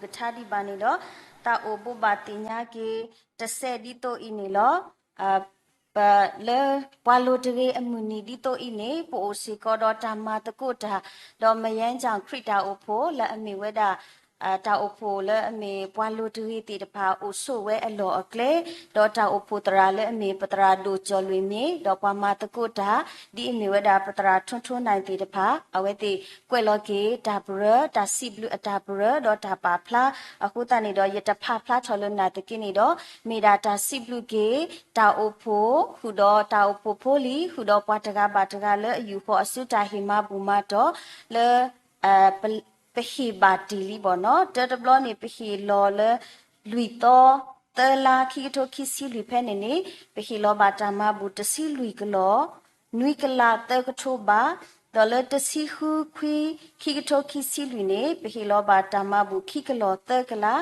ကစၢ်ယွၤအကလုၢ်ကထါဒံးဘၣ်န့ၣ်ဒီး တၢ်အိၣ်ဘိးဘၣ်သ့ၣ်ညါက့ၤ တစဲးဒ်သိးအံၤန့ၣ်လီၤ. ပလၢပှၤလိၤတဂ့ၤအမုၢ်နံၤဒ်သိးအံၤန့ၣ် ပအိၣ်စ့ၢ်ကီးဒီးတၢ်မၤသကိးတၢ်, ဒီးမယဲကၠီၣ်ခရံာ်တၢ်အိၣ်ဖှိၣ်လၢအမ့ၢ်ဝဲဒၣ် တၢ်အိၣ်ဖှိၣ်လၢအမ့ၢ်ပှၤလိၤတဂ့ၤသ့ၣ်တဖၣ် အိၣ်ဆိးဝဲအလီၢ်အကျဲ, ဒီးတၢ်အိၣ်ဖှိၣ်သရၣ်လၢအမ့ၢ်ပသရၣ်ဒိၣ်ကၠီၣ်လွံၣ်မ့ၢ်, ဒီးပှၤမၤသကိးတၢ် ဒ်အမ့ၢ်ဝဲဒၣ်ပသရၣ်ထိထိနၢ်သ့ၣ်တဖၣ် အဝဲသ့ၣ်ကွဲးလီၤက့ၤတၢ်ပရၢ, တၢ်စံးဘျုးအတၢ်ပရၢ, ဒီးတၢ်ပာ်ဖျါ, အဃိသတးန့ၣ်ဒီး ယတဖးဖျါထီၣ်လၢနၤသက့န့ၣ်ဒီး မ့ၢ်ဒၣ်တၢ်စံးဘျုးက့ၤ တၢ်အိၣ်ဖှိၣ် ဃုာ်ဒီးတၢ်အိၣ်ဖှိၣ်ဖိလံၤ ဃုာ်ဒီးပှၤတဂၤဘၣ်တဂၤလၢအယူၢ်ဃီၤအစုတၢ်ဟ့ၣ်မၤဘူၣ်မၤတီၢ် လၢ ပဟ့ၣ်ဘၣ်တ့ၢ်လံဘၣ်နီၤ. တၢတဘျီန့ၣ် ပဟ့ၣ်လီၤလၢ လွံၢ်သီ သၢလါ ခံကထိခံဆံလွံၢ်ဖဲန့ၣ်န့ၣ် ပဟ့ၣ်လီၤဘၣ်တၢ်မၤဘူၣ်တဆံလွံၢ်ကလီၢ် နွံကလးသၢကထိဘး, ဒီးလၢတဆံဃုခွံ ခံကထိခံဆံလွံၢ်န့ၣ် ပဟ့ၣ်လီၤဘၣ်တၢ်မၤဘူၣ်ခံကလီၢ်သၢကလး,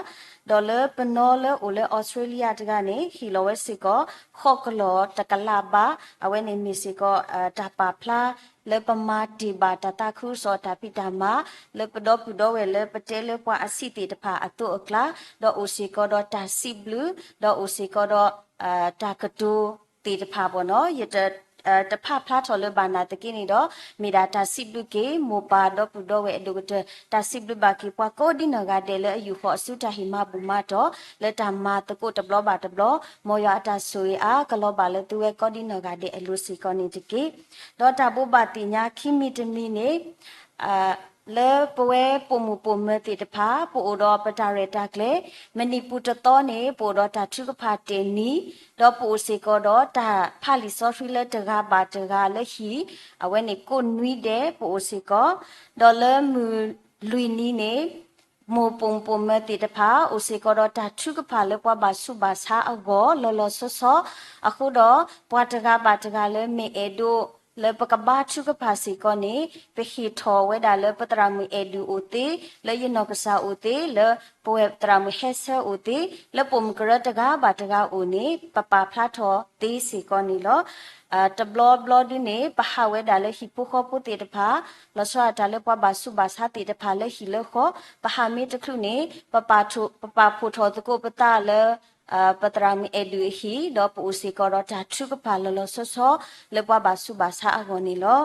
ဒီးလၢပနီၢ်လၢအိၣ်လၢအီစထြ့လယါတဂၤန့ၣ် ဟ့ၣ်လီၤဝဲစ့ၢ်ကီး ဃိးကလီၢ်တကလးဘး, အဝဲန့ၣ်မ့ၢ်စ့ၢ်ကီး တၢ်ပာ်ဖျါ လၢပမၤတ့ၢ်ဘၣ်တၢ်သးခုကစီၣ်တၢ်ဖံးတၢ်မၤ လၢပဒီပုၢ်ဒီဝဲၢ်လၢပတဲလၢပှၤအဆံးသ့ၣ်တဖၣ်အသိးအကျါ, ဒီးအိၣ်စ့ၢ်ကီးဒီးတၢ်စံးဘျုး, ဒီးအိၣ်စ့ၢ်ကီးဒီး တၢ်ကတိၤသ့ၣ်တဖၣ်ဘၣ်နီၤ. ယတ တဖးဖျါထီၣ်လၢၤဘၣ်နာ်သက့န့ၣ်ဒီး မ့ၢ်ဒၣ်တၢ်စံးဘျုးက့ၤ မိၢ်ပၢ်ဒီပုၢ်ဒီဝဲၢ်အဒိၣ်ကတၢၢ်, တၢ်စံးဘျုးဘၣ်က့ၤပှၤကိးဒ်နီၢ်ဂၤဒဲးလၢအယူၢ်ဃီၤအစုတၢ်ဟ့ၣ်မၤဘူၣ်မၤတီၢ် လၢတၢ်မၤသကိးတဘျီဘၣ်တဘျီ, မ်ယွၤအတၢ်ဆိၣ်ဂ့ၤအါ ကလီၤဘၣ်လၢသုဝဲကိးဒ်နီၢ်ဂၤဒဲးအလိၤစ့ၢ်ကီးန့ၣ်တက့ၢ်. ဒီးတၢ်ဘိးဘၣ်သ့ၣ်ညါခံမံၤတမံၤန့ၣ် လၢပဝဲပိာ်မုၣ်ပိာ်မၢၤသ့ၣ်တဖၣ် ပအိၣ်ဒီးပတၢ်ရဲၣ်တၢ်ကျဲၤ, မနံၤပူၤတသီန့ၣ် ပအိၣ်ဒီးတၢ်ထုကဖၣ်တ့ၢ်နံၤ, ဒီးပအိၣ်စ့ၢ်ကီးဒီးတၢ်ဖးလံာ်စီဆှံလၢတဂၤဘၣ်တဂၤလၢဟံၣ်, အဝဲန့ၣ်ကိးနွံဒဲးပအိၣ်စ့ၢ်ကီး, ဒီးလၢမုၢ်လွံၢ်နံၤန့ၣ် မိၢ်ပိာ်မုၣ်ပိာ်မၢၤသ့ၣ်တဖၣ် အိၣ်စ့ၢ်ကီးဒီးတၢ်ထုကဖၣ်လၢပှၤဘၣ်ဆူးဘၣ်ဆါအဂီၢ် လီၤလီၤဆီဆီ, အဃိဒီး ပှၤတဂၤဘၣ်တဂၤလၢမ့ၢ်အဲၣ်ဒိး လၢပကဘါထုကဖၣ်စ့ၢ်ကီးန့ၣ် ပဟ့ၣ်ထီၣ်ဝဲဒၣ်လၢပသရၣ်မုၣ်အဲၣ်ဒုးအိၣ်သ့, လၢယနီၢ်ကစၢ်အိၣ်သ့, လၢပဝဲသရၣ်မုၣ်ဟဲဆၢအိၣ်သ့, လၢပိာ်မုၣ်ကရၢတဂၤဘၣ်တဂၤအိၣ်န့ၣ် ပပာ်ဖျါထီၣ်သ့စ့ၢ်ကီးန့ၣ်လီၤ. တဘျီဘျီဒုန့ၣ် ပဟးဝဲဒၣ်လၢဟံၣ်ဖိဃီဖိသ့ၣ်တဖၣ်, လီၤဆီဒၣ်တၢ်လၢပှၤဘၣ်ဆူးဘၣ်ဆါသ့ၣ်တဖၣ်လၢဟံၣ်လၢဃီ, ပဟးမ့ၢ်တချုးန့ၣ် ပပာ်ဖှိၣ်ထီၣ်သကိးပသးလၢ ပသရၣ်မုၣ်အဲၣ်ဒုးအဟံၣ်, ဒီးပအိၣ်စ့ၢ်ကီးဒီးတၢ်ထုကဖၣ်လီၤလီၤဆီဆီ လၢပှၤဘၣ်ဆူးဘၣ်ဆါအဂီၢ်န့ၣ်လီၤ.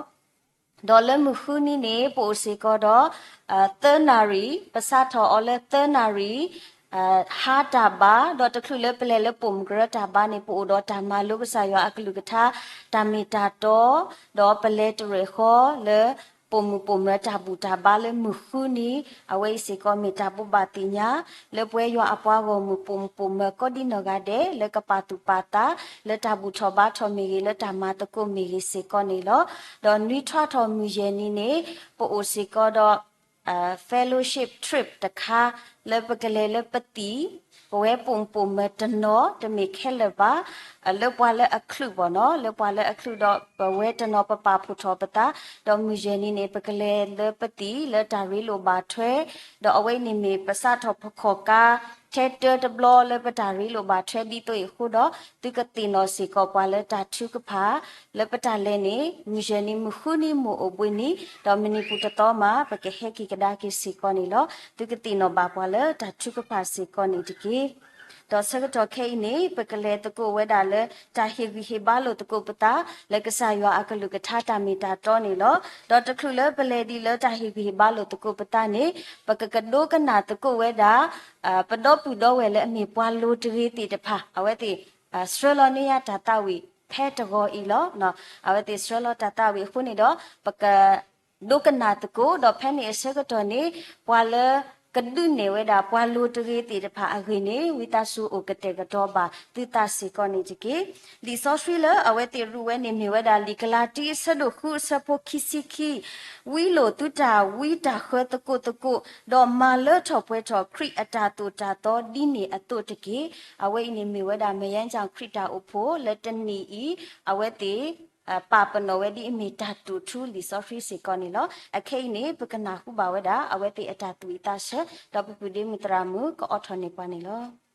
ဒီးလၢမုၢ်ဃုနံၤန့ၣ် ပအိၣ်စ့ၢ်ကီးဒီး သၢနၣ်ရံၣ်, ပစးထီၣ်အီၤလၢသၢနၣ်ရံၣ် ဟါတၢ်ဘါ, ဒီးတချုးလၢပလဲၤလၢပိာ်မုၣ်ကရၢတၢ်ဘါန့ၣ် ပအိၣ်ဒီးတၢ်မၤလိကစၢ်ယွၤအကလုၢ်ကထါ တၢ်မ့ၢ်တၢ်တီ, ဒီးပလဲၤတရဲၣ်ဃီလၢ ပိာ်မုၣ်ပိာ်မၢၤတၢ်ဘူၣ်တၢ်ဘါလၢမုၢ်ဃုနံၤ, အဝဲအံၤစ့ၢ်ကီးမ့ၢ်တၢ်ဘိးဘၣ်သ့ၣ်ညါ လၢပဝဲယွၤအပှၤဂီၢ်မုၢ်ပိာ်မုၣ်ပိာ်မၢၤကိးဒ်နီၢ်ဂၤဒဲး လၢကပာ်သူၣ်ပာ်သး လၢတၢ်ဘူၣ်ထီၣ်ဘါထီၣ်မ့ၢ်ဂ့ၤ လၢတၢ်မၤသကိးမ့ၢ်ဂ့ၤစ့ၢ်ကီးန့ၣ်လီၤ. ဒီးနွံထီၣ်ထီၣ်မုၢ်ယဲၢ်နံၤန့ၣ် ပအိၣ်စ့ၢ်ကီးဒီး fellowship trip တခါ လၢပကလဲၤလၢပသံၣ်, ပဝဲပိာ်မုၣ်ပိာ်မၢၤတနီၤ တမ့ၢ်ခဲလၢာ်ဘၣ်, လၢပှၤလၢအချုးဘၣ်နီၤ, လၢပှၤလၢအချုးဒီး ပဝဲတနီၤပပာ်ဖှိၣ်ထီၣ်ပသး, ဒီးမုၢ်ယဲၢ်နံၤန့ၣ် ပကလဲၤလၢပသံၣ်လၢတၢ်ရ့လိာ်ဘၣ်ထွဲ, ဒီးအဝဲအံၤန့ၣ်မ့ၢ်ပစးထီၣ်ပခီၣ်ကါ ထဲတၢတဘျီလၢပတၢ်ရ့လိာ်ဘၣ်ထွဲဒ်သိးအံၤအဃိဒီး သုကသ့ၣ်နီၣ်စ့ၢ်ကီးပှၤလၢတၢ်ထုကဖၣ် လၢပတၢ်လဲၤန့ၣ် မုၢ်ယဲၢ်နံၤ မုၢ်ဃုနံၤ မုၢ်အိၣ်ဘှံးနံၤ ဒီးမနံၤပူၤတသီမး ပကဟဲက့ၤကဒါက့ၤစ့ၢ်ကီးန့ၣ်လီၤ. သုကသ့ၣ်နီၣ်ဘၣ်ပှၤလၢတၢ်ထုကဖၣ်စ့ၢ်ကီးန့ၣ်တက့ၢ်. ဒီးဆၢကတီၢ်ခဲအံၤန့ၣ် ပကလဲၤသကိးဝဲဒၣ်လၢ တၢ်ဟ့ၣ်ဂံၢ်ဟ့ၣ်ဘါလိာ်သကိးပသး လၢကစၢ်ယွၤအကလုၢ်ကထါတၢ်မ့ၢ်တၢ်တီန့ၣ်လီၤ. ဒီးတချုးလၢပလဲၤဒံးလၢတၢ်ဟ့ၣ်ဂံၢ်ဟ့ၣ်ဘါလိာ်သကိးပသးန့ၣ် ပကကဒိကနၣ်သကိးဝဲဒၣ် ပဒီပုၢ်ဒီဝဲၢ်လၢအမ့ၢ်ပှၤလိၤတဂ့ၤသ့ၣ်တဖၣ် အဝဲသ့ၣ် ဆှၢလီၤန့ၢ်ယၤတၢ်သးဝံၣ်ဖဲတဂီၤအံၤလီၤ. အဝဲသ့ၣ်ဆှၢလီၤတၢ်သးဝံၣ်အဃိန့ၣ်ဒီး ပက ဒိကနၣ်သကိး ဒီးဖဲန့ၣ်အဆၢကတီၢ်န့ၣ် ပှၤလၢကဒုးနဲၣ်ဝဲဒၣ်ပှၤလိၤတဂ့ၤသ့ၣ်တဖၣ်အဂ့ၢ်န့ၣ် ဝံသးစူၤအိၣ်ကတဲာ်ကတီၤဘၣ်သုသးစ့ၢ်ကီးန့ၣ်တက့ၢ်. လံာ်စီဆှံလၢအဝဲသ့ၣ်ရူးဝဲန့ၣ်မ့ၢ်ဝဲဒၣ်လံာ်ကလၤတံအဆၢဒိၣ်ဃုအဆၢဖိခံဆံခံ, ဝံလိာ်သုတၢ်ဝံတၢ်ဃၢသကိးသကိး, ဒီးမၤလၢထီၣ်ပှဲၤထီၣ်ခရံာ်အတၢ်သိၣ်တၢ်သီဒ်န့ၣ်အသိးတက့ၢ်. အဝဲအံၤန့ၣ်မ့ၢ်ဝဲဒၣ် မယါကၠၣ်ခရံာ်တၢ်အိၣ်ဖှိၣ်လၢတနံၤအံၤ အဝဲသ့ၣ် ပာ်ပနီၣ်ဝဲဒ်အမ့ၢ်တၢ်တိာ်ထူလံာ်စီဆှံစ့ၢ်ကီးန့ၣ်လီၤ. အခဲအံၤန့ၣ် ပကနၢ်ဟူဘၣ်ဝဲဒၣ် အဝဲသ့ၣ်အတၢ်သူၣ်ဝံၣ်သးဆၢ, ဒီးပပုၢ်ဒ့မုၣ်သရၣ်မုၣ် ကအီၣ်ထီၣ်န့ၢ်ပှၤန့ၣ်လီၤ.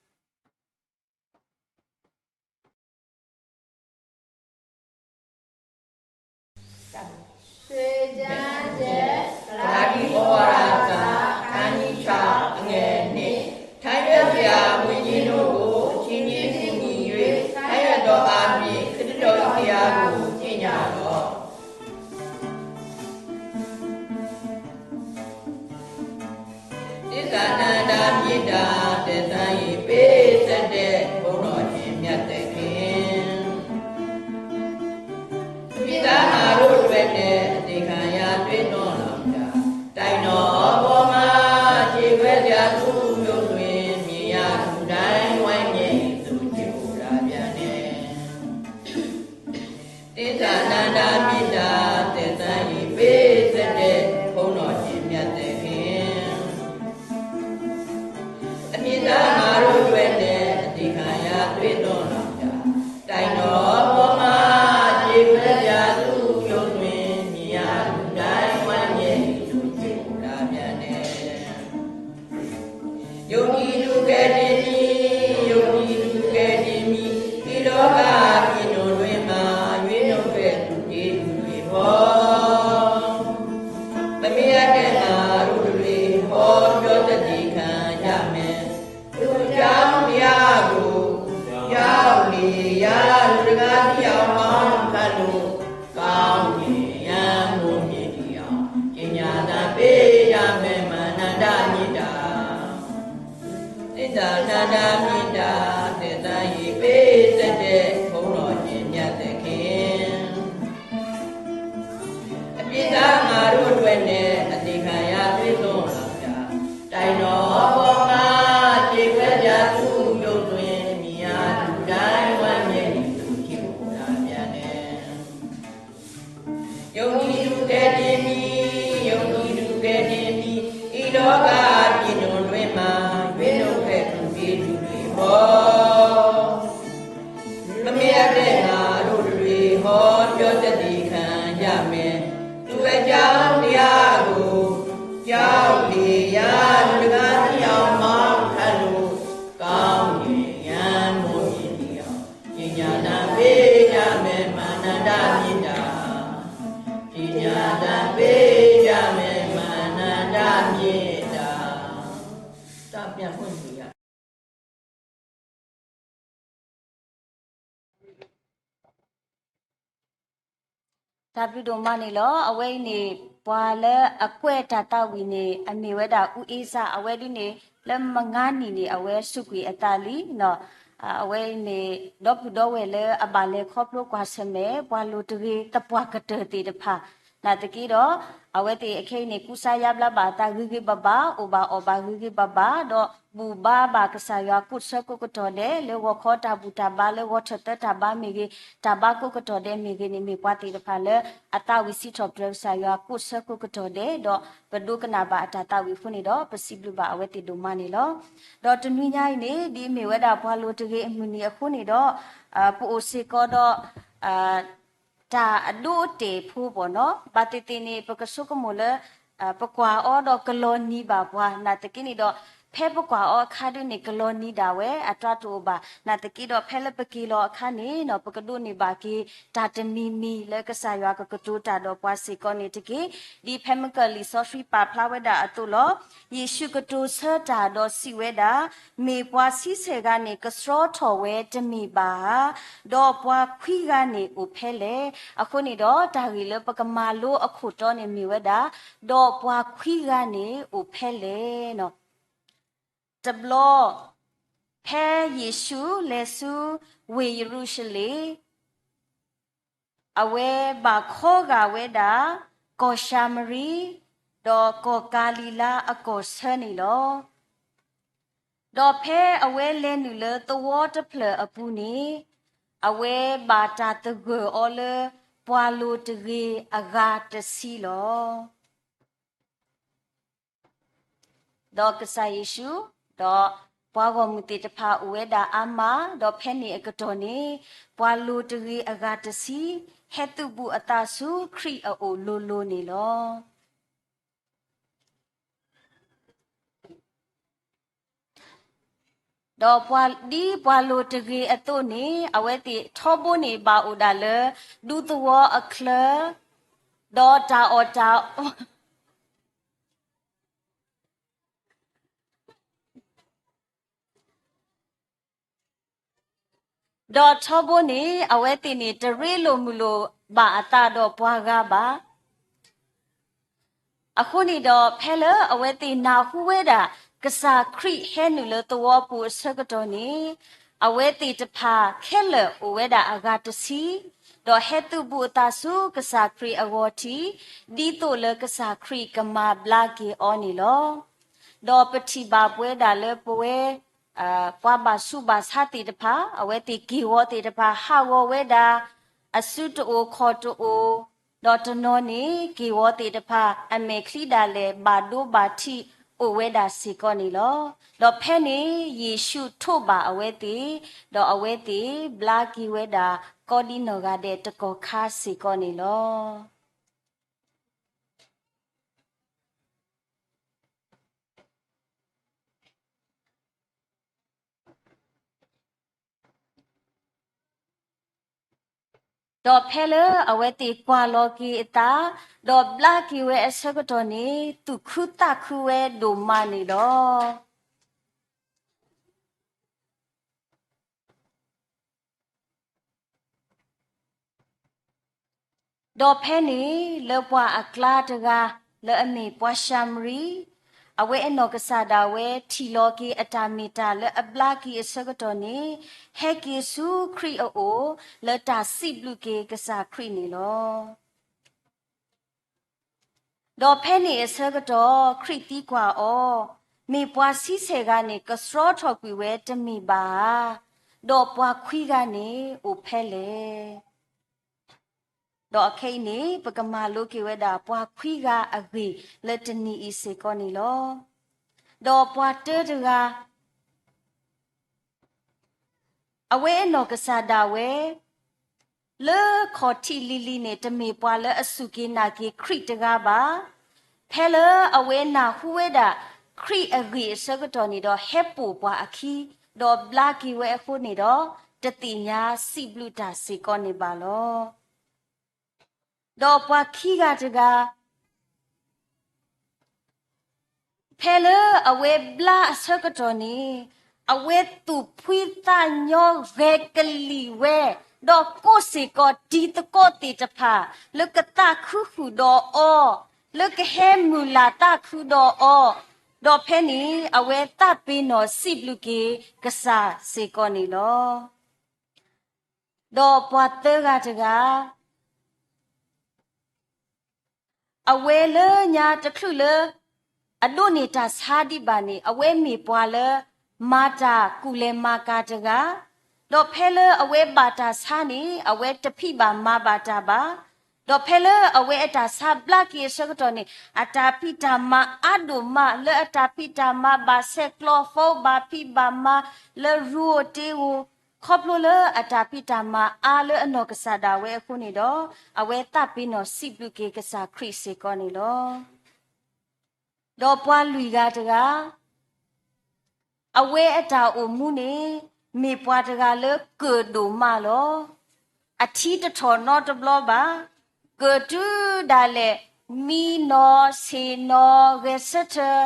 မေတ္တာသစ္စာ ယပေစတဲ့ ဘုန်းတော်ရှင်မြတ်သခင် မိသားမတို့အတွက်နဲ့ အသင်္ခါရတွေ့တော်လာတာ တိုင်တော်ပေါ်မှာ ခြေခွဲစရာသူရုပ်တွင် မြင်ရသူတိုင်း ဝမ်းမြောက်သူ ဖြစ်ပေါ်လာပြန်တယ်။ သစ္စာနန္ဒာမေတ္တာသစ္စာ ယပေစတဲ့ ဘုန်းတော်ရှင်မြတ်သခင် အမည်သားငါတို့အတွက်နဲ့ အသင်္ခါရတွေ့တော်လာတာ တိုင်တော်ပေါ်မှာ ခြေခွဲစရာသူရုပ်တွင် မြင်ရသူတိုင်း ဝမ်းမြောက်သူ ဖြစ်ပေါ်လာပြန်တယ်။ ယုံကြည်သူကယ်တင်မည်၊ ယုံကြည်သူကယ်တင်မည်၊ ဒီးကပ်ပြည်တော်တွင်မှာ ရွေးနှုတ်ခဲ့သူကျေးဇူးတွေဟော၊ မမေ့ရတဲ့ငါတို့တွေ ဟောပြောသသည့်ခံရမယ်။ သူ့အကြောင်းတရားကို ရောက်နေရာလူတကာသိအောင် မောင်းခတ်လို့ ကောင်းကင်ယံမိုးမြေကြီးအောင် ကြေညာသံပေးရမယ် မဟာနန္ဒမေတ္တာ သစ္စာနန္ဒမေတ္တာ သစ္စာ ယပေစတဲ့ ဘုန်းတော်ရှင်မြတ်သခင် အမည်သားငါတို့အတွက်နဲ့ အသင်္ခါရတွေ့တော်လာတာ တိုင်တော်ပေါ်မှာ ခြေခွဲစရာသူရုပ်တွင် မြင်ရသူတိုင်း ဝမ်းမြောက်သူ ဖြစ်ပေါ်လာပြန်တယ်။ ယုံကြည်သူကယ်တင်မည်၊ ယုံကြည်သူကယ်တင်မည်၊ ဒီးကပ်ပြည်တော်တွင်မှာ ရွေးနှုတ်ခဲ့သူကျေးဇူးတွေဟော၊ မမေ့ရတဲ့ငါတို့တွေ ဟောပြောသသည့်ခံရမယ်။ သူ့အကြောင်းတရားကို ရောက်နေရာလူတကာသိအောင် မောင်းခတ်လို့ ကောင်းကင်ယံမိုးမြေကြီးအောင် ကြေညာသံပေးရမယ် မဟာနန္ဒမေတ္တာ ကြေညာသံပေးရမယ် မဟာနန္ဒမေတ္တာ တၢ်ပြန်ဖွင့်လို့ရ တၢ်ဘျုးဒိၣ်မးန့ၣ်လီၤ. အဝဲအံၤန့ၣ် ပှၤလၢအကွဲးတၢ်သးဝံၣ်န့ၣ် အမ့ၢ်ဝဲဒၣ် အူအ့စၢ် အဝဲဒၣ်န့ၣ် လၢမုၢ်ဂီၤနံၤန့ၣ် အဝဲစူးကွံာ်အသးလံ. အဝဲအံၤန့ၣ် ဒီပုၢ်ဒီဝဲၢ်လၢအဘၣ်လဲၤခီဖျိကွၢ်ဆၢၣ်မဲာ် ပှၤလိၤတဂ့ၤ သပှၢ်ကတၢၢ်သ့ၣ်တဖၣ် နာ်သက့ဒီး အဝဲသ့ၣ်အခဲအံၤန့ၣ် ကူစါယါဘျါဘၣ်အသးဂ့ၤဂ့ၤဘၣ်ဘၣ်, အိၣ်ဘၣ်အီၣ်ဘၣ်ဂ့ၤဂ့ၤဘၣ်ဘၣ်, ဒီးဘူၣ်ဘါဘၣ်ကစၢ်ယွၤကိးဆၢကိးကတီၢ်ဒဲး လၢဂီၤခီတၢ်ဘူၣ်တၢ်ဘါ လၢဂီၤထၢၣ်သၢတၢ်ဘါမ့ၢ်ဂ့ၤ, တၢ်ဘါကိးကတီၢ်ဒဲးမ့ၢ်ဂ့ၤန့ၣ် မ့ၢ်ပှၤသ့ၣ်တဖၣ်လၢအသးဝံၣ်စံးထီၣ်ပတြၢၤကစၢ်ယွၤကိးဆၢကိးကတီၢ်ဒဲး ဒီးပဒိကနၣ်ဘၣ်အတၢ်သးဝံၣ်အဃိန့ၣ်ဒီး ပစံးဘျုးဘၣ်အဝဲသ့ၣ်ဒိၣ်မးန့ၣ်လီၤ. ဒီးတနွံညါအံၤန့ၣ် ဒ်အမ့ၢ်ဝဲဒၣ်ပှၤလိၤတဂ့ၤအမုၢ်နံၤအဃိန့ၣ်ဒီး ပအိၣ်စ့ၢ်ကီးဒီး တၢ်အဒိအတဲာ်ဖိဘၣ်နီၤ, ဘၣ်သ့ၣ်သ့ၣ်န့ၣ် ပကဆိကမိၣ်လၢ ပကွၢ်အီၤဒီးကလီၤနံၤဘၣ်ပှၤ နာ်သက့န့ၣ်ဒီး ဖဲပကွၢ်အီၤအခါဒ်န့ၣ် ကလီၤနံၤဒၣ်ဝဲ အတၢ်တအိၣ်ဘၣ် နာ်သက့ဒီး ဖဲလၢပက့ၤလီၤအခါန့ၣ်နီၤ ပကဒိးန့ၢ်ဘၣ်က့ၤ တၢ်တမံၤမံၤလၢကစၢ်ယွၤကကတိၤတၢ်ဒီးပှၤစ့ၢ်ကီးန့ၣ်တက့ၢ်. ဒ်ဖဲမုၢ်ကၢၢ်လံာ်စီဆှံပာ်ဖျါဝဲဒၣ်အသိးလီၤ. ယ့ၣ်ၡူးကတိၤဆၢတၢ်ဒီးစံးဝဲဒၣ်, မ့ၢ်ပှၤဆံဆဲၣ်ဂၤန့ၣ် ကဆှီထီၣ်ဝဲတမ့ၢ်ဘၣ်ဧါ, ဒီးပှၤခွံဂၤန့ၣ်အိၣ်ဖဲလဲၣ်. အဃိန့ၣ်ဒီး တၢ်ဂ့ၢ်လၢပကမၤလိအခိၣ်တီန့ၣ်မ့ၢ်ဝဲဒၣ်, ဒီးပှၤခွံဂၤန့ၣ်အိၣ်ဖဲလဲၣ်နီၤ. တဘျီ ဖဲယ့ၣ်ၡူးလဲၤဆူဝ့ၢ်ယရူၤၡလ့ၣ် အဝဲဘၣ်ခီဂာ်ဝဲဒၣ် ကီၢ်ၡၤမရံ ဒီးကီၢ်ကၤလံၤလါအကီၢ်ဆၢန့ၣ်လီၤ. ဒီးဖဲအဝဲလဲၤနုာ်လၢသဝီတဖျၢၣ်အပူၤန့ၣ် အဝဲဘၣ်တၢ်သဂၢၢ်အီၤလၢပှၤလိၤတဂ့ၤအဂၤတဆံလီၤ. ဒီးကစၢ်ယ့ၣ်ၡူး ဒီးပှၤဂီၢ်မုၢ်သ့ၣ်တဖၣ်အိၣ်ဝဲဒၣ်အါမး, ဒီးဖဲန့ၣ်အကတီၢ်န့ၣ် ပှၤလိၤတဂ့ၤအဂၤတဆံ ဟဲသုးဘူးအသးဆူခရံာ်အအိၣ်လိၤလိၤန့ၣ်လီၤ. ဒီးပှၤဒ်ပှၤလိၤတဂ့ၤအသိးန့ၣ် အဝဲသ့ၣ်ထီဘိန့ၣ်ဘၣ်အိၣ်ဒၣ်လၢ ဒူသဝီအချၢ, ဒီးတၢ်အီၣ်တၢ် ဒီးထီဘိန့ၣ် အဝဲသ့ၣ်န့ၣ် တရ့လိာ်မုာ်လိာ်ဘၣ်အသးဒီးပှၤဂၤဘၣ်. အဃိန့ၣ်ဒီး ဖဲလၢအဝဲသ့ၣ်နၢ်ဟူဝဲဒၣ် ကစၢ်ခရံာ်ဟဲနုာ်လၢသဝီပူၤအဆၢကတီၢ်န့ၣ်, အဝဲသ့ၣ်တဖၣ်ခဲလၢာ်အိၣ်ဝဲဒၣ်အဂၤတဆံ, ဒီးဟဲသုးဘူးအသးဆူကစၢ်ခရံာ်အဂီၢ်ထံး, ဒ်သိးလၢကစၢ်ခရံာ်ကမၤဘျါက့ၤအီၤန့ၣ်လီၤ. ဒီးပထံၣ်ဘၣ်ပဝဲဒၣ်လၢပဝဲ ပှၤဘၣ်ဆူးဘၣ်ဆါသ့ၣ်တဖၣ် အဝဲသ့ၣ်က့ၢ်ဂီၤသ့ၣ်တဖၣ် ဟးဂီၤဝဲဒၣ် အစုတအိၣ်ခီၣ်တအိၣ်, ဒီးတနီၤန့ၣ် က့ၢ်ဂီၤသ့ၣ်တဖၣ် အမဲာ်ချံဒၣ်လဲာ် ဘၣ်ဒိဘၣ်ထံးအိၣ်ဝဲဒၣ်စ့ၢ်ကီးန့ၣ်လီၤ. ဒီးဖဲန့ၣ် ယ့ၣ်ၡူးထိးဘၣ်အဝဲသ့ၣ်, ဒီးအဝဲသ့ၣ်ဘျါက့ၤဝဲဒၣ် ကိးဒံနီၢ်ဂၤဒဲးတကီၢ်ခါစ့ၢ်ကီးန့ၣ်လီၤ. ဒီးဖဲလၢအဝဲသ့ၣ်ကွၢ်လီၤက့ၤအသး, ဒီးဘျါက့ၤဝဲအဆၢကတီၢ်န့ၣ် သူၣ်ခုသးခုဝဲဒိၣ်မးန့ၣ်လီၤ. ဒီးဖဲန့ၣ် လၢပှၤအကျါတဂၤ လၢအမ့ၢ်ပှၤၡၤမရံ, အဝဲအနီၢ်ကစၢ်ဒၣ်ဝဲ ထံၣ်လီၤက့ၤအတၢ်မ့ၢ်တၢ်လၢအဘျါက့ၤအဆၢကတီၢ်န့ၣ်, ဟဲက့ၤဆူခရံာ်အအိၣ် လၢတၢ်စံးဘျုးက့ၤကစၢ်ခရံာ်န့ၣ်လီၤ. ဒီးဖဲန့ၣ်အဆၢကတီၢ် ခရံာ်သံကွၢ်အီၤ, မ့ၢ်ပှၤဆံဆဲၣ်ဂၤန့ၣ် ကဆှီထီၣ်ကွံာ်ဝဲတမ့ၢ်ဘၣ်ဧါ, ဒီးပှၤခွံဂၤန့ၣ်အိၣ်ဖဲလဲၣ်. ဒီးအခဲအံၤန့ၣ် ပကမၤလိက့ၤဝဲဒၣ် ပှၤခွံဂၤအဂ့ၢ်လၢတနံၤအံၤစ့ၢ်ကီးန့ၣ်လီၤ. ဒီးပှၤတၢတဂၤ အဝဲအနီၢ်ကစၢ်ဒၣ်ဝဲ လၢခီၣ်ထံးလံၤလံၤန့ၣ် တမ့ၢ်ပှၤလၢအစူၢ်က့ၤနာ်က့ၤခရံာ်တဂၤဘၣ်. ဖဲလၢအဝဲနၢ်ဟူဝဲဒၣ် ခရံာ်အဂ့ၢ်အဆၢကတီၢ်န့ၣ်ဒီး ဟဲပိာ်ပှၤအခံ, ဒီးဘျါက့ၤဝဲအဃိန့ၣ်ဒီး တသ့ၣ်ညါစံးဘျုးတၢ်စ့ၢ်ကီးန့ၣ်ဘၣ်လီၤ. ဒီးပှၤခံဂၤတဂၤ ဖဲလၢအဝဲဘျါအဆၢကတီၢ်န့ၣ်, အဝဲသူၣ်ဖှံသးညီဂဲၤကလံၣ်ဝဲ, ဒီးကိးစ့ၢ်ကီးတံၤသကိးသ့ၣ်တဖၣ် လၢကသးခုဃုာ်ဒီးအီၤ, လၢကဟဲမုၢ်လၢ်သးခုဒီးအီၤ, ဒီးဖဲန့ၣ် အဝဲသးပ့ၤနီၣ်စံးဘျုးက့ၤကစၢ်စ့ၢ်ကီးန့ၣ်လီၤ. ဒီးပှၤသၢဂၤတဂၤ အဝဲလၢညါတချုးလၢ အဒိးန့ၢ်တၢ်ဆါဒံးဘၣ်န့ၣ် အဝဲမ့ၢ်ပှၤလၢ မၤတၢ်ကူၣ်လဲၤမၤကၤတဂၤ, ဒီးဖဲလၢအဝဲဘၣ်တၢ်ဆါန့ၣ် အဝဲတဖံးဘၣ်မၤဘၣ်တၢ်ဘၣ်. ဒီးဖဲလၢအဝဲအတၢ်ဆါဘျါက့ၤအဆၢကတီၢ်န့ၣ် အတၢ်ဖံးတၢ်မၤအါဒိၣ်မး လၢအတၢ်ဖံးတၢ်မၤဘၣ်ဆဲးကျိးဖီ ဘၣ်ဖံးဘၣ်မၤလၢရူအိၣ်တ့ၢ်အိၣ်, ခီဖျိလၢအတၢ်ဖံးတၢ်မၤအါလၢအနီၢ်ကစၢ်ဒၣ်ဝဲအဃိန့ၣ်ဒီး အဝဲသးပ့ၤနီၣ်စံးဘျုးက့ၤကစၢ်ခရံာ်စ့ၢ်ကီးန့ၣ်လီၤ. ဒီးပှၤလွံၢ်ဂၤတဂၤ အဝဲအတၢ်အိၣ်မူန့ၣ် မ့ၢ်ပှၤတဂၤလၢကၢၣ်ဒိၣ်မးလီၤ. အထံတထီၣ်နီတဘျီဘၣ်. ကၢၣ်တုၤဒၣ်လဲာ် မံနီၤ, ဆ့ၣ်နီၤ, ဂဲၤဆၢထၢၣ်,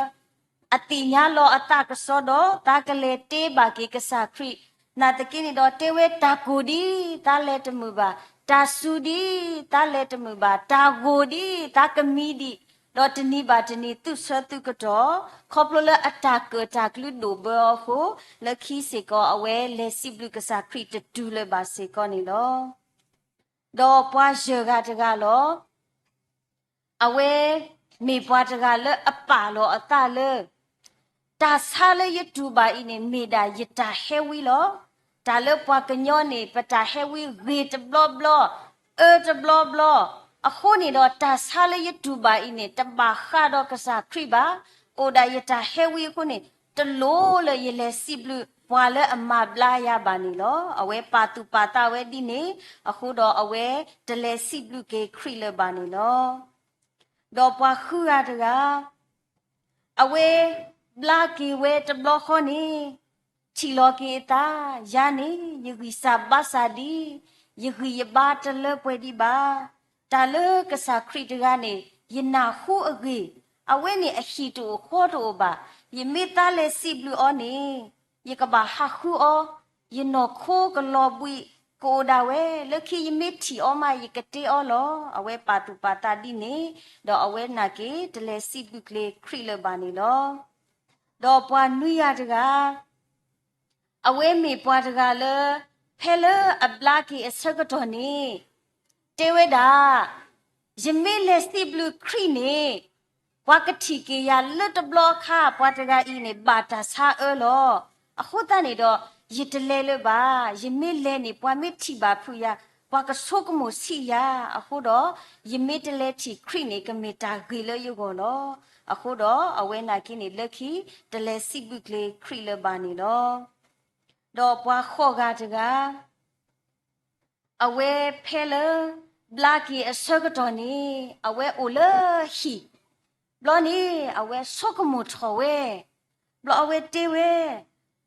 အသ့ၣ်ညါလီၤအသးကစီဒီး သးကလဲၤတ့ဘၣ်က့ၤကစၢ်ခရံာ်, နာ်သက့န့ၣ်ဒီး တဲဝဲတၢ်ကိၢ်ဒံး သးလဲၤတမုာ်ဘၣ်, တၢ်စူၤဒံး သးလဲၤတမုာ်ဘၣ်, တၢ်ဂိၢ်ဒံး သးကမံဒံး, ဒီးတနံၤဘၣ်တနံၤ သူၣ်ဆၢသုးကတီၢ်, ခီဖျိလၢအတၢ်ကၢၣ်တၢ်ကျူဒိၣ်ဘၢအီၤအဃိ, လၢခံစ့ၢ်ကီး အဝဲလဲၤစံးဘျုးကစၢ်ခရံာ်တတုၤလၢၤဘၣ်စ့ၢ်ကီးန့ၣ်လီၤ. ဒီးပှၤယဲၢ်ဂၤတဂၤလီၤ. အဝဲမ့ၢ်ပှၤတဂၤလၢအပာ်လီၤအသးလၢ တၢ်ဆါလၢယတူၢ်ဘၣ်အံၤန့ၣ် မ့ၢ်ဒၣ်ယတၢ်ဟဲဝံလီၤ. တၢ်လၢပှၤကညီန့ၣ် ပတၢ်ဟဲဝံဂ့ၤတဘျီဘျီ, အၢတဘျီဘျီ, အဃိန့ၣ်ဒီး တၢ်ဆါလၢယတူၢ်ဘၣ်အံၤန့ၣ် တဘၣ်ဃးဒီးကစၢ်ခရံာ်ဘၣ်. အိၣ်ဒၣ်ယတၢ်ဟဲဝံအဃိန့ၣ် တလိၣ်လၢယလဲၤစံးဘျုးပှၤလၢအမၤဘျါယၤဘၣ်န့ၣ်လီၤ. အဝဲပာ်သူၣ်ပာ်သးဝဲဒ်န့ၣ်, အဃိဒီးအဝဲတလဲၤစံးဘျုးက့ၤခရံာ်လၢၤဘၣ်န့ၣ်လီၤ. ဒီးပှၤဃုဂၤတဂၤ အဝဲဘျါက့ၤဝဲတဘျီဃီန့ၣ် ထံၣ်လီၤက့ၤအသး, ယၤန့ၣ် ယဂံၢ်စၢ်ဘါစၢ်ဒံး, ယဂံၢ်ယဘါတလၢပှဲၤဒံးဘၣ်. တၢ်လၢကစၢ်ခရံာ်တဂၤန့ၣ် ယနၢ်ဟူအဂ့ၢ်, အဝဲန့ၣ်အဟံၣ်တအိၣ်ဃီတအိၣ်ဘၣ်. ယမ့ၢ်သးလဲၤစံးဘျုးအီၤန့ၣ် ယကဘၣ်ဟးဃုအီၤ, ယနီၢ်ခိကလီၤဘှံးကအိၣ်ဒၣ်ဝဲ, လၢခံယမ့ၢ်ထံၣ်အီၤမး ယကတ့အီၤလီၤ. အဝဲပာ်သူၣ်ပာ်သးဒ်န့ၣ်, ဒီးအဝဲနာ်က့ၤတလဲၤစံးဘျုးက့ၤခရံာ်လၢၤဘၣ်န့ၣ်လီၤ. ဒီး ဒီးပှၤနွံဂၤတဂၤ, အဝဲမ့ၢ်ပှၤတဂၤလၢ ဖဲလၢအဘျါက့ၤအဆၢကတီၢ်န့ၣ် တဲဝဲဒၣ်, ယမ့ၢ်လဲၤစံးဘျုးခရံာ်န့ၣ် ပှၤကထံၣ်က့ၤယၤလၢတဘျီအခါ ပှၤတဂၤအံၤန့ၣ် ဘၣ်တၢ်ဆါအၢလီၤ. အဃိသတးန့ၣ်ဒီး ယတလဲၤလၢၤဘၣ်. ယမ့ၢ်လဲၤန့ၣ် ပှၤမ့ၢ်ထံၣ်ဘၣ်ဖုးယၤ, ပှၤကဆိကမိၣ်ဆံးယၤ. အဃိဒီး ယမ့ၢ်တလဲၤထံၣ်ခရံာ်န့ၣ် ကမ့ၢ်တၢ်ဂ့ၤလၢယဂီၢ်လီၤ. အဃိဒီးအဝဲနာ်က့န့ၣ် လၢခံ တလဲၤစံးဘျုးကျဲၤခရံာ်လၢၤဘၣ်န့ၣ်လီၤ. ဒီးပှၤဃိးဂၤတဂၤ အဝဲဖဲလၢ ဘျါက့ၤအဆၢကတီၢ်န့ၣ် အဝဲအိၣ်လၢဟံၣ်, ဘျီန့ၣ် အဝဲဆိကမိၣ်ထီၣ်ဝဲ, ဘျီအဝဲတဲဝဲ,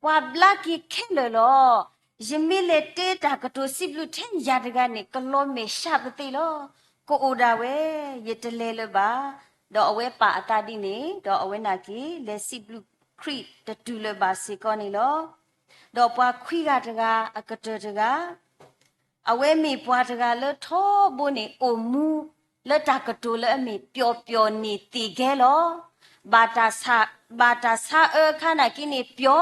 ပှၤဘျါက့ၤခဲလၢာ်လီၤ. ယမ့ၢ်လဲၤတဲတၢ်ကတိၤစံးဘျုးထဲယၤတဂၤန့ၣ် ကလီၤမဲာ်ဆှးပသ့လီၤ. ကအိၣ်ဒၣ်ဝဲ, ယတလဲၤလၢၤဘၣ်. ဒီးအဝဲပာ်အသးဒ်န့ၣ် ဒီးအဝဲနာ်က့ လဲၤစံးဘျုးခရံာ်တတုၤလၢၤဘၣ်စ့ၢ်ကီးန့ၣ်လီၤ. ဒီးပှၤခွံဂၤတဂၤ အကတၢၢ်တဂၤ အဝဲမ့ၢ်ပှၤတဂၤလၢထီဘိန့ၣ် အိၣ်မူလၢတၢ်ကတိၤလၢအမ့ၢ်ပျီၤပျီၤန့ၢ်သ့ၣ်ကဲလီၤ. ဘၣ်တၢ်ဆါ, ဘၣ်တၢ်ဆါအၢအခါနာ်က့န့ၣ်ပျီၤ,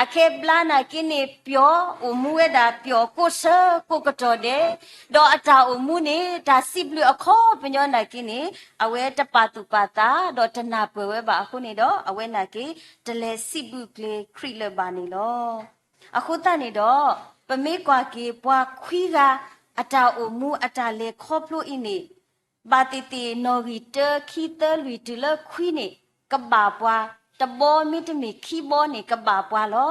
အခဲဘျါနာ်က့န့ၣ်ပျီၤ, အိၣ်မူဝဲဒၣ်ပျီၤကိးဆၢကိးကတီၢ်ဒဲး, ဒီးအတၢ်အိၣ်မူန့ၣ် တၢ်စံးဘျုးအခီပညီနာ်က့န့ၣ် အဝဲတပာ်သူၣ်ပာ်သး ဒီးတနၢ်ပၢၢ်ဝဲဘၣ်အဃိန့ၣ်ဒီး အဝဲနာ်က့ တလဲၤစံးဘျုးကျဲၤခရံာ်လၢၤဘၣ်န့ၣ်လီၤ. အဃိသတးန့ၣ်ဒီး ပမ့ၢ်ကွၢ်က့ၤပှၤခွံဂၤ အတၢ်အိၣ်မူအတၢ်လဲၤခီဖျိအံၤန့ၣ် ဘၣ်သ့ၣ်သ့ၣ်နီၣ်ဂံၢ်တၢ ခံ သၢ လွံၢ် တုၤလၢခွံန့ၣ် ကဘၣ်ပှၤ, တဘီမ့တမ့ၢ်ခံဘီန့ၣ် ကဘၣ်ပှၤလီ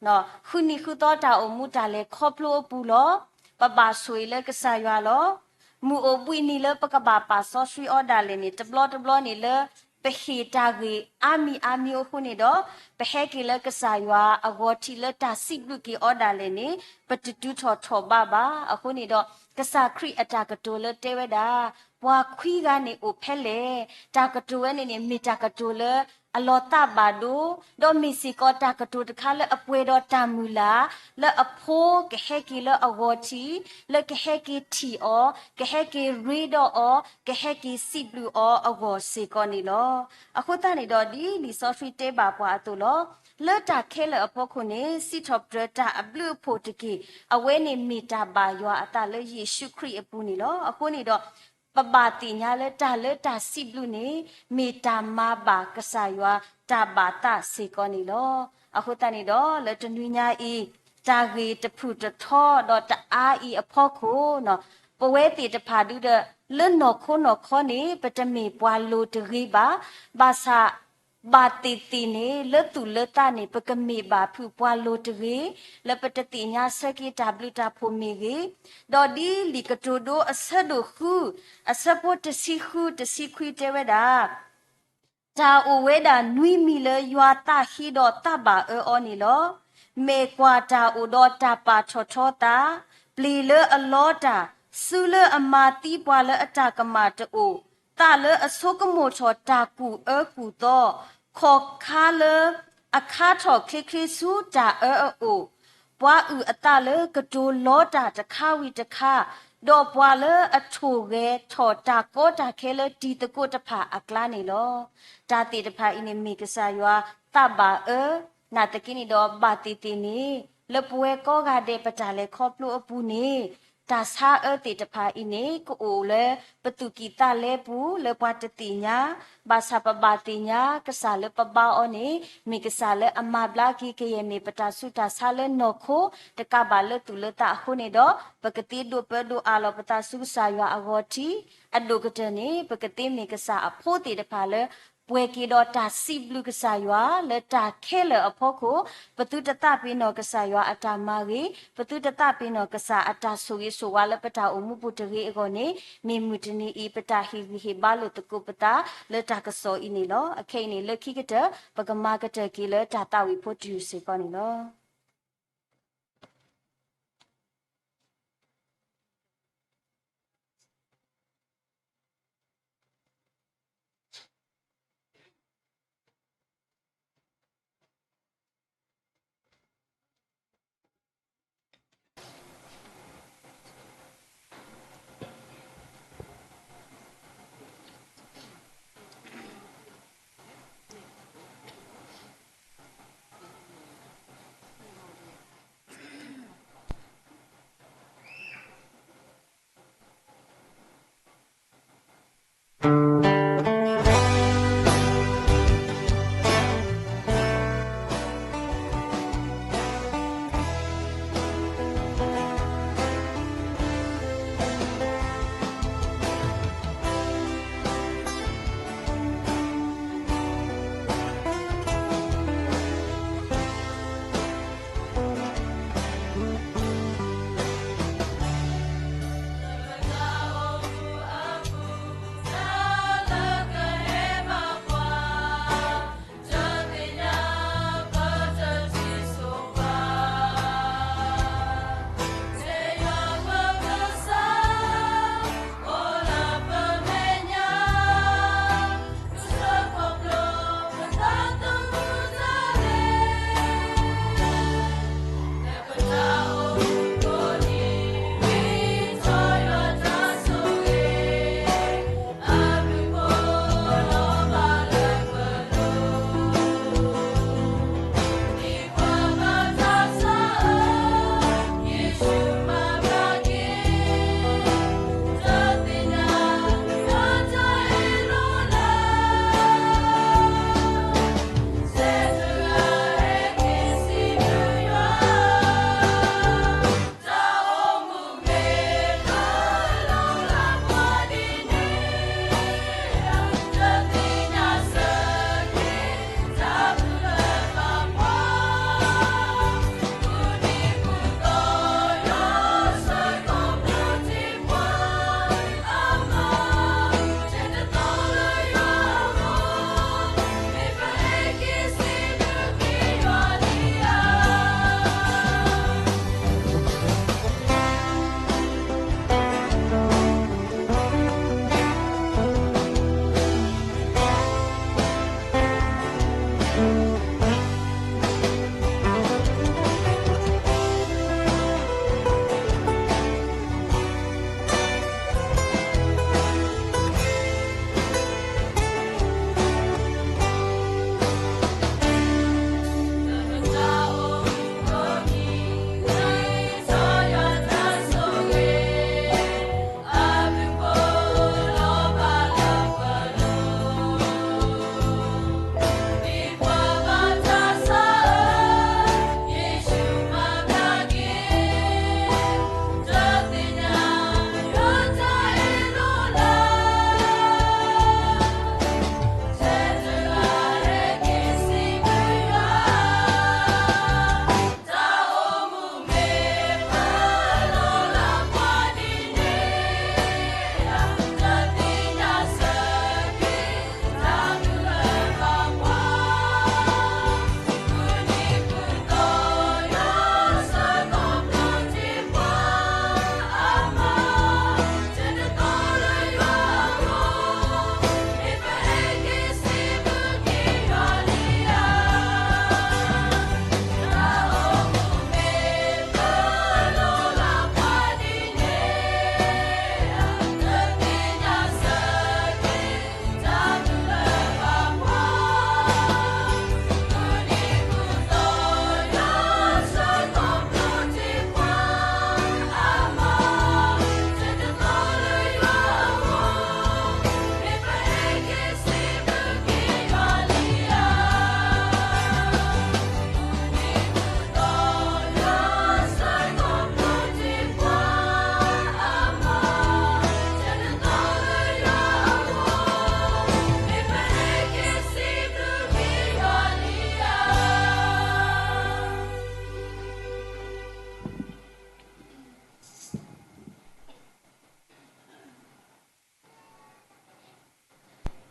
ၤ. ဃုနံၤဃုသီတၢ်အိၣ်မူတၢ်လဲၤခီဖျိအပူၤလီၤ. ပဘၣ်ဆိၣ်ဂ့ၤလၢကစၢ်ယွၤလီၤ. မုၢ်အိၣ်ဘှံးနံၤလၢပကဘၣ်ပာ်စီဆှံအီၤဒၣ်လဲာ်န့ၣ် တဘျီတဘျီန့ၣ်လၢ ပဟ့ၣ်တၢ်ဂ့ၢ်အါမံၤအါမံၤအဃိန့ၣ်ဒီး ပဟဲက့ၤလၢကစၢ်ယွၤအဂီၤထံးလၢတၢ်စံးဘျုးက့ၤအီၤဒၣ်လဲာ်န့ၣ် ပတတုၤထီၣ်ထီၣ်ဘးဘၣ်. အဃိန့ၣ်ဒီး ကစၢ်ခရံာ်အတၢ်ကတိၤလၢတဲဝဲဒၣ် ပှၤခွံဂၤန့ၣ်အိၣ်ဖဲလဲၣ်, တၢ်ကတိၤဝဲန့ၣ်န့ၣ် မ့ၢ်တၢ်ကတိၤလၢအလီၤသးဘၣ်ဒိ, ဒီးမ့ၢ်စ့ၢ်ကီးတၢ်ကတိၤတခါလၢအပှဲၤဒီးတၢ်မုၢ်လၢ်, လၢအဖိကဟဲက့ၤလၢအဂီၤထံး, လၢကဟဲက့ၤထံၣ်အီၤ, ကဟဲက့ၤရ့ဒီးအီၤ, ကဟဲက့ၤစံးဘျုးအီၤအဂီၢ်စ့ၢ်ကီးန့ၣ်လီၤ. အဃိသတးန့ၣ်ဒီး ဒ်လံာ်စီဆှံတဲဘၣ်ပှၤအသိးလီၤ. လၢတၢ်ခဲလၢာ်အဖီခိၣ်န့ၣ် စံးထီၣ်ပတြၢၤတၢ်အဘျုးအဖှိၣ်တက့ၢ်. အဝဲန့ၣ်မ့ၢ်တၢ်ဘၣ်ယွၤအသးလၢယ့ၣ်ၡူးခရံာ်အပူၤန့ၣ်လီၤ. အဃိန့ၣ်ဒီး ပဘၣ်သ့ၣ်ညါလၢတၢ်လၢတၢ်စံးဘျုးန့ၣ် မ့ၢ်တၢ်မၤဘၣ်ကစၢ်ယွၤတၢ်ဘၣ်သးစ့ၢ်ကီးန့ၣ်လီၤ. အဃိသတးန့ၣ်ဒီး လၢတနွံညါအံၤ တၢ်ဂ့ၢ်တဖုၣ်တထီဒီးတအါအံၤအဖီခိၣ် ပဝဲသ့ၣ်တဖၣ်ဒုဒီး လၢနီၢ်ခိနီၢ်ခီန့ၣ် ပတမ့ၢ်ပှၤလိၤတဂ့ၤဘၣ်. ဘၣ်ဆၣ် ဘၣ်သ့ၣ်သ့ၣ်န့ၣ် လၢသူၣ်လၢသးန့ၣ် ပကမ့ၢ်ဘၣ်ဖုးပှၤလိၤတဂ့ၤ, လၢပတသ့ၣ်ညါဆၢက့ၤတၢ်ဘျုးတၢ်ဖှိၣ်မ့ၢ်ဂ့ၤ, ဒီးဒ်လံာ်ကတိၤဒိအဆၢဒိၣ်ဃု အဆၢဖိတဆံဃု တဆံခွံတဲဝဲဒၣ် တၢ်အိၣ်ဝဲဒၣ်နွံမံၤလၢယွၤသးဟ့ဒီးသးဘၣ်အၢအီၤန့ၣ်လီၤ. မဲာ်ကွၢ်တၢ်အိၣ်ဒီးတၢ်ပာ်ထီၣ်ထီသး, ပျ့ၤလၢအလီတၢ်, စုလၢအမၤသံပှၤလၢအတၢ်ကမၣ်တအိၣ်, သးလၢအဆိကမိၣ်ထီၣ်တၢ်ကူၣ်အၢကူၣ်သီ, ခီၣ်ခါလၢအခါထီၣ်ချ့ချ့ဆူတၢ်အၢအအိၣ်, ပှၤအုၣ်အသးလၢကတိၤလီတၢ်တခါဝံၤတခါ, ဒီးပှၤလၢအထိၣ်ဂဲၤထီၣ်တၢ်ကီတၢ်ခဲလၢတံၤသကိးတဖၣ်အကျါန့ၣ်လီၤ. တၢ်သ့ၣ်တဖၣ်အံၤန့ၣ်မ့ၢ်ကစၢ်ယွၤသးဘၣ်အၢ, နာ်သက့န့ၣ်ဒီးဘၣ်သ့ၣ်သ့ၣ်န့ၣ် လၢပဝဲကိးဂၤဒဲးပတၢ်လဲၤခီဖျိအပူၤန့ၣ် တၢ်ဆါအၢသ့ၣ်တဖၣ်အံၤန့ၣ် ကအိၣ်လၢပသူၣ်ကံၢ်သးလဲပူၤလၢပှၤတသ့ၣ်ညါ, ဘၣ်ဆၣ်ပဘၣ်သ့ၣ်ညါ ကစၢ်လၢပဘါအီၤန့ၣ် မ့ၢ်ကစၢ်လၢအမၤဘျါက့ၤကယဲၢ်မ့ၢ်ပတၢ်ဆူးတၢ်ဆါလၢနီၢ်ခိ တကးဘၣ်လၢသူၣ်လၢသးအဃိန့ၣ်ဒီး ပကသ့ဒိးပၢဒိးအးလီၤပသးဆူကစၢ်ယွၤအဂီၤထံး, အဒိၣ်ကတၢၢ်န့ၣ် ပကသ့မ့ၢ်ကစၢ်အဖိသ့ၣ်တဖၣ်လၢ ပှဲၤက့ၤဒီးတၢ်စံးဘျုးကစၢ်ယွၤ လၢတၢ်ခဲလၢာ်အဖီခိၣ်, ပသုတသးပ့ၤနီၣ်ကစၢ်ယွၤအတၢ်မၤဂ့ၤ, ပသုတသးပ့ၤနီၣ်ကစၢ်အတၢ်ဆိၣ်ဂ့ၤဆိၣ်ဝါလၢပတၢ်အိၣ်မူပူၤတဂ့ၤအဂီၢ်န့ၣ် မ့ၢ်မုၢ်တနံၤအံၤ ပတၢ်ဟ့ၣ်ဂံၢ်ဟ့ၣ်ဘါလိာ်သကိးပသးလၢတၢ်ကစီၣ်အံၤန့ၣ်လီၤ. အခဲအံၤန့ၣ် လၢခံကတၢၢ် ပကမၤကတၢၢ်က့ၤလၢတၢ်သးဝံၣ်ဖိတယုၢ်စ့ၢ်ကီးန့ၣ်လီၤ.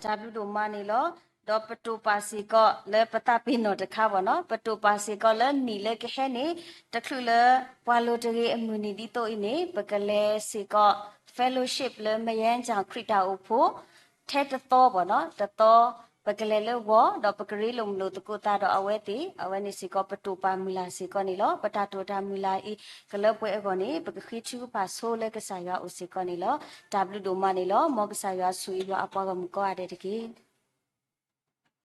တၢ်ဘျုးဒိၣ်မးန့ၣ်လီၤ. ဒီးပတိာ်ပာ်စ့ၢ်ကီးလၢပသးပ့ၤနီၣ်တခါဘၣ်နီၤ, ပတိာ်ပာ်စ့ၢ်ကီးလၢနံၣ်လၢကဟဲန့ၣ် တချုးလၢပှၤလိၤတဂ့ၤအမုၢ်နံၤဒ်သိးအံၤန့ၣ် ပကလဲၤစ့ၢ်ကီး fellowship လၢမယဲကၠၣ်ခရံာ်တၢ်အိၣ်ဖှိၣ် ထဲတသီဘၣ်နီၤ, တသီ ပကလဲၤလၢဂီၤ ဒီးပကရ့လိာ်မုာ်လိာ်သကိးသးဒီးအဝဲသ့ၣ်, အဝဲန့ၣ်စ့ၢ်ကီးပတိာ်ပာ်မုၢ်လၢ်စ့ၢ်ကီးန့ၣ်လီၤ. ပတၢ်တိာ်တၢ်မုၢ်လၢ်အံၤ ကလၢပှဲၤအဂီၢ်န့ၣ် ပကဃ့ထုကဖၣ်ဆိလၢကစၢ်ယွၤအိၣ်စ့ၢ်ကီးန့ၣ်လီၤ. တၢ်ဘျုးဒိၣ်မးန့ၣ်လီၤ. မ်ကစၢ်ယွၤဆိၣ်ဂ့ၤယွၤအပှၤဂီၢ်မုၢ်ကိးဂၤဒဲးတက့ၢ်.